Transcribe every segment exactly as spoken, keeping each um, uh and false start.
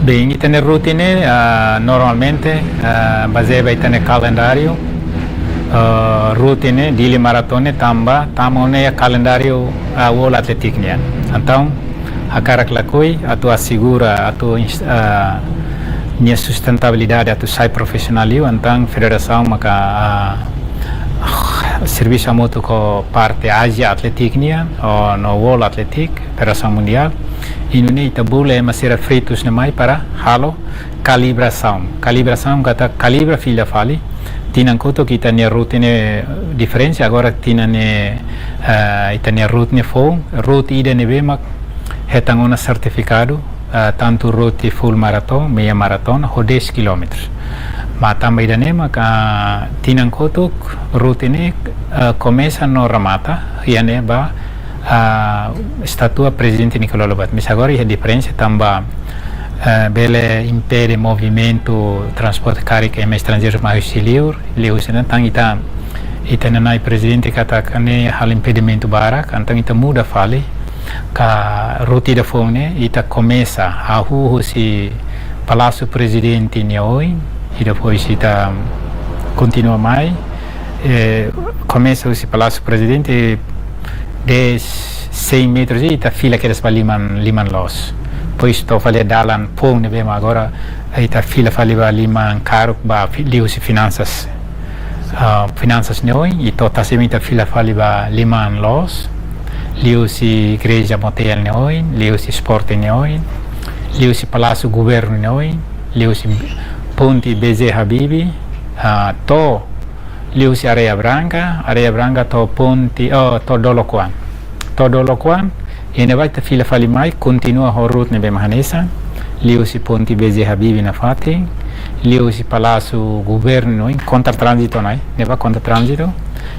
Bem, ita-nia ruta ne'e, ah, normalmente, ah, bazeia ba ita-nia kalendáriu, ah, ruta ne'e, Dili Maratona ne'e, tanba, tama ona iha kalendáriu, ah, World Athletics nian. Entaun, hakarak lakohi, atu asegura, atu ins-, ah, nia sustentabilidade, atu sai profisionál liu, entaun federasaun maka, ah, servisu hamutuk ho parte Asia Athletics nian, ou no World Athletics, Federasaun Mundiál, i nune'e ita bolu ema sira fritus ne'e mai para halo kalibrasaun. Kalibrasaun katak kalibra fila fali. Tinan kotuk ita-nia ruta ne'e diferensa, agora tinan ne'e, eh, ita-nia ruta ne'e foun, ruta ida ne'ebé mak hetan ona sertifikadu, eh, tantu ruta full marathon, meia maratona, ho dez kilómetrus. Maibé tanba ida-ne'e mak tinan kotuk ruta ne'e, eh, komesa no remata iha ne'ebá, ah, estátua Prezidente Nicolau Lobato. Maibé agora iha diferensa tanba, eh, bele impede movimentu transporte karik ema estranjeiru mai husi liur, liuhusi ne'e entaun ita, ita-nia nai prezidente katak ne'e halo impedimentu barak, entaun ita muda fali, ka ruta ida foun ne'e, ita komesa hahú husi Palásiu Prezidente nia oin, i depois ita kontinua mai, eh, komesa husi Palásiu Prezidente, dez, cem metros, i ita fila kedas ba liman, liman loos. Depois to'o fali dalan foun ne'ebé mak agora, ita fila fali ba liman karuk ba fi-, liuhusi finansas, ah, finansas nia oin, i to'o tasi mai ita fila fali ba liman loos, liuhusi Igreja Motael nia oin, liuhusi Sporting nia oin, liuhusi Palásiu Governu nia oin, liuhusi Ponte B J Habibie, ah, to'o liuhusi Areia Branca, Areia Branca to'o ponte, oh, to'o Dolo Kuan. To'o Dolo Kuan, i ne'ebá ita fila fali mai, kontinua ho ruta ne'ebé mak hanesan, liuhusi Ponte B J Habibie nafatin, liuhusi Palásiu Governu nia oin, kontra tránzitu ona, ne'ebá kontra tránzitu,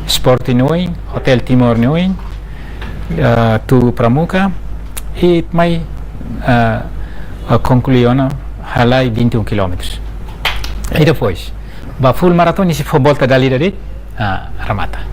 Sporting nia oin, Hotel Timor nia oin, eh, Tugu Pramuka, i mai, eh, eh, konklui ona halai vinte e um kilómetrus. I depois, ba full marathon, i se fó volta dala ida de'it, ah, remata.